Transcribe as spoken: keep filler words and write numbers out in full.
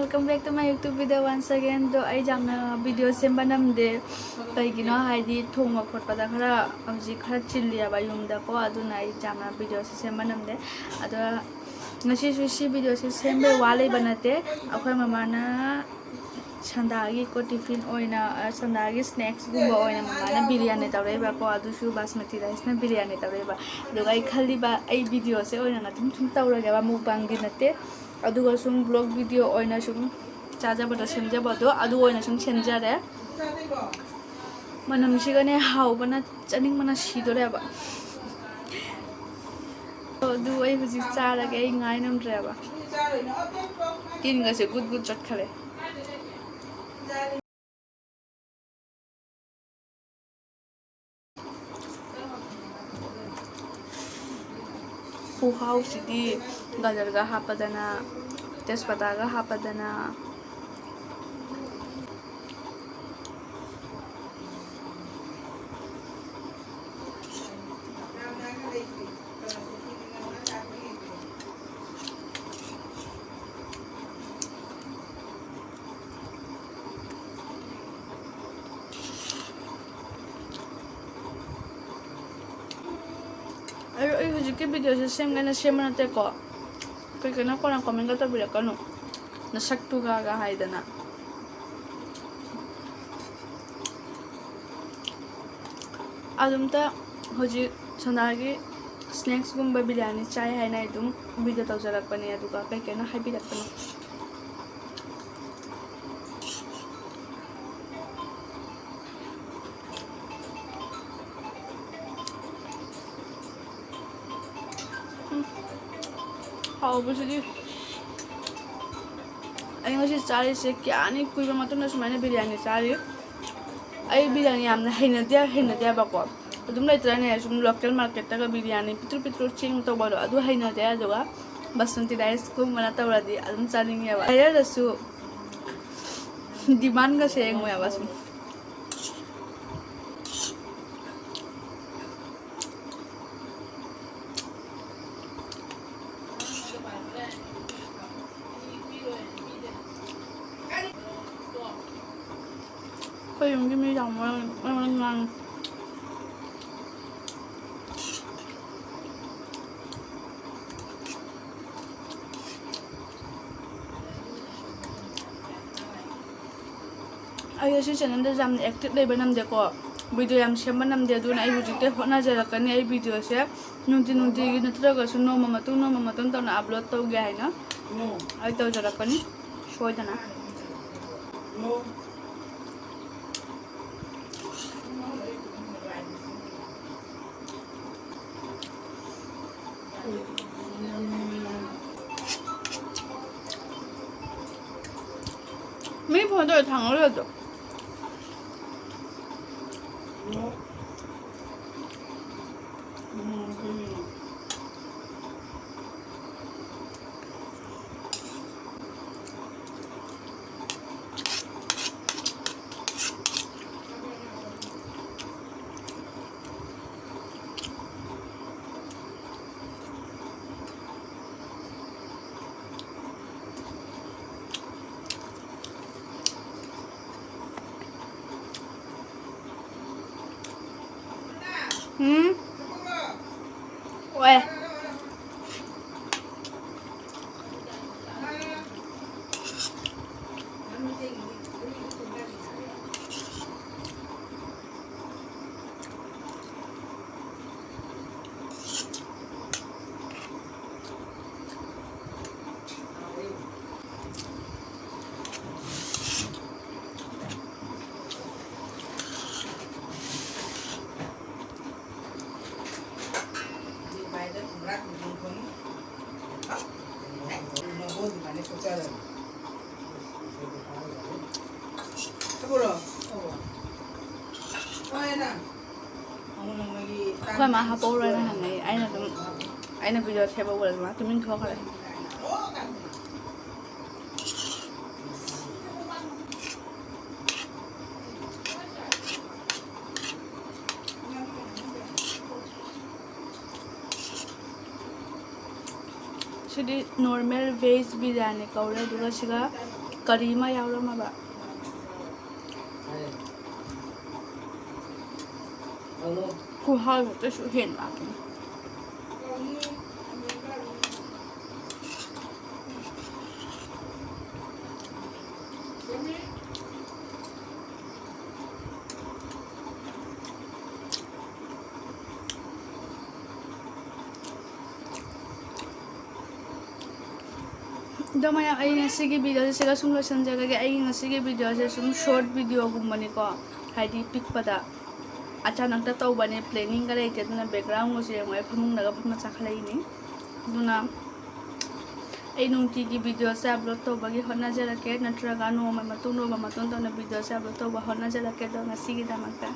Welcome back to my YouTube video once again. ꯑꯗꯣ ꯑꯩ ꯌꯥꯝꯅ ꯚꯤꯗꯤꯑꯣ ꯁꯦꯝꯕ ꯅꯝꯗꯦ꯫ ꯀꯩꯒꯤꯅꯣ ꯍꯥꯏꯗꯤ ꯊꯣꯡꯕ ꯈꯣꯠꯄꯗ ꯈꯔ ꯍꯧꯖꯤꯛ ꯈꯔ ꯆꯤꯜꯂꯤꯑꯕ ꯌꯨꯝꯗꯀꯣ, ꯑꯗꯨꯅ ꯑꯩ ꯌꯥꯝꯅ ꯚꯤꯗꯤꯑꯣꯁꯦ ꯁꯦꯝꯕ ꯅꯝꯗꯦ꯫ ꯑꯗꯣ ꯉꯁꯤꯁꯨ ꯁꯤ ꯚꯤꯗꯤꯑꯣꯁꯦ ꯁꯦꯝꯕꯩ ꯋꯥ ꯂꯩꯕ ꯅꯠꯇꯦ꯫ ꯑꯩꯈꯣꯏ ꯃꯃꯥꯅ ꯁꯟꯗꯥꯒꯤ ꯀꯣ ꯇꯤꯐꯤꯟ ꯑꯣꯏꯅ, ꯑ, ꯁꯟꯗꯥꯒꯤ ꯁ꯭ꯅꯦꯛꯁꯀꯨꯝꯕ ꯑꯣꯏꯅ ꯃꯃꯥꯅ ꯕꯤꯔꯌꯥꯅꯤ ꯇꯧꯔꯛꯏꯕꯀꯣ, ꯑꯗꯨꯁꯨ ꯕꯥꯁꯃꯇꯤ ꯔꯥꯏꯁꯅ ꯕꯤꯔꯌꯥꯅꯤ ꯇꯧꯔꯛꯏꯕ꯫ ꯑꯗꯨꯒ ꯑꯩ ꯈꯜꯂꯤꯕ ꯑꯩ ꯚꯤꯗꯤꯑꯣꯁꯦ ꯑꯣꯏꯅ ꯑꯗꯨꯝ ꯁꯨꯝ ꯇꯧꯔꯒꯦꯕ, ꯃꯨꯛꯕꯥꯡꯒꯤ ꯅꯠꯇꯦ꯫ ꯑꯗꯨꯒ ꯁꯨꯝ ꯕ꯭ꯂꯣꯒ ꯚꯤꯗꯤꯑꯣ ꯑꯣꯏꯅ ꯁꯨꯝ ꯆꯥꯖꯕꯗꯣ ꯁꯦꯝꯖꯕꯗꯣ ꯑꯗꯨ ꯑꯣꯏꯅ ꯁꯨꯝ ꯁꯦꯝꯖꯔꯦ꯫ ꯃꯅꯝꯁꯤꯒꯅꯦ ꯍꯥꯎꯕꯅ ꯆꯥꯅꯤꯡꯕꯅ ꯁꯤꯗꯣꯔꯦꯕ꯫ ꯑꯗꯨ ꯑꯩ ꯍꯧꯖꯤꯛ ꯆꯥꯔꯒꯦ, ꯑꯩ ꯉꯥꯏ ꯉꯝꯗ꯭ꯔꯦꯕ꯫ ꯇꯤꯟꯒꯁꯦ ꯒꯨꯠ ꯒꯨꯠ ꯆꯠꯈꯔꯦ꯫ ꯈꯨꯍꯥꯎꯁꯤꯗꯤ ꯒꯖꯔꯒ ꯍꯥꯞꯄꯗꯅ, ꯇꯦꯖꯄꯇꯥꯒ ꯍꯥꯞꯄꯗꯅ꯫ ꯑꯩ, ꯑꯩ ꯍꯧꯖꯤꯛꯀꯤ ꯚꯤꯗꯤꯑꯣꯁꯦ ꯁꯦꯝꯒꯦꯅ ꯁꯦꯝꯕ ꯅꯠꯇꯦꯀꯣ꯫ ꯀꯩ ꯀꯩꯅꯣ ꯀꯣꯟꯅ ꯀꯣꯃꯦꯟꯒ ꯇꯧꯕꯤꯔꯛꯀꯅꯨ꯫ ꯅꯁꯛꯇꯨꯒꯒ ꯍꯥꯏꯗꯅ꯫ ꯑꯗꯨꯝꯇ ꯍꯧꯖꯤꯛ ꯁꯅꯥꯒꯤ ꯁ꯭ꯅꯦꯛꯁꯀꯨꯝꯕ ꯕꯤꯔꯌꯥꯅꯤ ꯆꯥꯏ ꯍꯥꯏꯅ ꯑꯩ ꯑꯗꯨꯝ ꯚꯤꯗꯤꯑꯣ ꯇꯧꯖꯔꯛꯄꯅꯦ, ꯑꯗꯨꯒ ꯀꯩ ꯀꯩꯅꯣ ꯍꯥꯏꯕꯤꯔꯛꯀꯅꯨ꯫ ꯎꯝ꯫ ꯍꯥꯎꯕꯁꯤꯗꯤ꯫ ꯑꯩ ꯉꯁꯤ ꯆꯥꯔꯤꯁꯦ ꯀꯌꯥꯅꯤ ꯀꯨꯏꯕ ꯃꯇꯨꯡꯗ ꯁꯨꯃꯥꯏꯅ ꯕꯤꯔꯌꯥꯅꯤ ꯆꯥꯔꯤ꯫ ꯑꯩ ꯕꯤꯔꯌꯥꯅꯤ ꯌꯥꯝꯅ ꯍꯩꯅꯗꯦ, ꯍꯩꯅꯗꯦꯕꯀꯣ꯫ ꯑꯗꯨꯝ ꯂꯩꯇ꯭ꯔꯅꯦ, ꯁꯨꯝ ꯂꯣꯀꯦꯜ ꯃꯥꯔꯀꯦꯠꯇꯒ ꯕꯤꯔꯌꯥꯅꯤ ꯄꯤꯇ꯭ꯔꯨ ꯄꯤꯇ꯭ꯔꯨ ꯆꯦꯡ ꯇꯧꯕꯗꯣ, ꯑꯗꯨ ꯍꯩꯅꯗꯦ꯫ ꯑꯗꯨꯒ ꯕꯁꯃꯇꯤ ꯔꯥꯏꯁꯀꯨꯝꯕꯅ ꯇꯧꯔꯗꯤ ꯑꯗꯨꯝ ꯆꯥꯅꯤꯡꯉꯦꯕ꯫ ꯂꯩꯔꯒꯁꯨ ꯗꯤꯃꯥꯟꯒꯁꯦ ꯌꯦꯡꯉꯣ ꯌꯥꯕ ꯁꯨꯝ꯫ ꯑꯩꯈꯣꯏ ꯌꯨꯝꯒꯤ ꯃꯤ ꯌꯥꯝ ꯃꯔꯝ ꯃꯔꯝ ꯉꯥꯡꯉꯤ꯫ ꯑꯩ ꯑꯁꯤ ꯆꯦꯅꯦꯜꯗꯁꯨ ꯌꯥꯝꯅ ꯑꯦꯛꯇꯤꯚ ꯂꯩꯕ ꯅꯝꯗꯦꯀꯣ, ꯚꯤꯗꯤꯑꯣ ꯌꯥꯝ ꯁꯦꯝꯕ ꯅꯝꯗꯦ꯫ ꯑꯗꯨꯅ ꯑꯩ ꯍꯧꯖꯤꯛꯇꯩ ꯍꯣꯠꯅꯖꯔꯛꯀꯅꯤ꯫ ꯑꯩ ꯚꯤꯗꯤꯑꯣꯁꯦ ꯅꯨꯡꯇꯤ ꯅꯨꯡꯇꯤꯒꯤ ꯅꯠꯇ꯭ꯔꯒꯁꯨ ꯅꯣꯡꯃ ꯃꯇꯨꯡ ꯅꯣꯡꯃ ꯃꯇꯨꯡ ꯇꯧꯅ ꯑꯞꯂꯣꯗ ꯇꯧꯒꯦ ꯍꯥꯏꯅ ꯑꯩ ꯇꯧꯖꯔꯛꯀꯅꯤ ꯁꯣꯏꯗꯅ꯫ ꯃꯤ ꯐꯣꯟ ꯇꯧꯔ ꯊꯥꯡꯉ ꯂꯩꯔꯗꯣ꯫ ꯎꯝ꯫ ꯑꯣꯏ꯫ ꯑꯩꯈꯣꯏ ꯃꯥ ꯍꯥꯄꯧꯔꯣꯅ ꯍꯪꯉꯛꯏ꯫ ꯑꯩꯅ ꯑꯗꯨꯝ, ꯑꯩꯅ ꯚꯤꯗꯤꯑꯣ ꯁꯦꯝꯍꯧꯕꯗ ꯃꯥ ꯇꯨꯃꯤꯟ ꯊꯣꯛꯈ꯭ꯔꯦ꯫ ꯁꯤꯗꯤ ꯅꯣꯔꯃꯦꯜ ꯚꯦꯖ ꯕꯤꯔꯌꯥꯅꯤ ꯀꯧꯔꯦ, ꯑꯗꯨꯒ ꯁꯤꯒ ꯀꯔꯤ ꯑꯃ ꯌꯥꯎꯔꯝꯃꯕ꯫ ꯈꯨꯍꯥꯎ ꯑꯃꯇꯁꯨ ꯍꯦꯟ ꯂꯥꯛꯀꯅꯤ꯫ ꯑꯗꯣ ꯃꯌꯥꯝ, ꯑꯩ ꯉꯁꯤꯒꯤ ꯚꯤꯗꯤꯑꯣꯁꯦ ꯁꯤꯒ ꯁꯨꯝ ꯂꯣꯏꯁꯤꯟꯖꯔꯒꯦ꯫ ꯑꯩꯒꯤ ꯉꯁꯤꯒꯤ ꯚꯤꯗꯤꯑꯣꯁꯦ ꯁꯨꯝ ꯁꯣꯔꯠ ꯚꯤꯗꯤꯑꯣꯒꯨꯝꯕꯅꯤꯀꯣ, ꯍꯥꯏꯗꯤ ꯄꯤꯛꯄꯗ꯫ ꯑꯆꯥꯅꯛꯇ ꯇꯧꯕꯅꯦ, ꯄ꯭ꯂꯦꯅꯤꯡꯒ ꯂꯩꯇꯦ꯫ ꯑꯗꯨꯅ ꯕꯦꯛꯒ꯭ꯔꯥꯎꯟꯒꯁꯦ ꯌꯦꯡꯉꯣ, ꯑꯩ ꯐꯃꯨꯡꯗꯒ ꯐꯝꯃ ꯆꯥꯈꯠꯂꯛꯏꯅꯤ꯫ ꯑꯗꯨꯅ ꯑꯩ ꯅꯨꯡꯇꯤꯒꯤ ꯚꯤꯗꯤꯑꯣꯁꯦ ꯑꯞꯂꯣꯗ ꯇꯧꯕꯒꯤ ꯍꯣꯠꯅꯖꯔꯛꯀꯦ, ꯅꯠꯇ꯭ꯔꯒ ꯅꯣꯡꯃ ꯃꯇꯨꯡ ꯅꯣꯡꯃ ꯃꯇꯨꯡ ꯇꯧꯅ ꯚꯤꯗꯤꯑꯣꯁꯦ ꯑꯞꯂꯣꯗ ꯇꯧꯕ ꯍꯣꯠꯅꯖꯔꯛꯀꯦ꯫ ꯑꯗꯣ ꯉꯁꯤꯒꯤꯗꯃꯛꯇ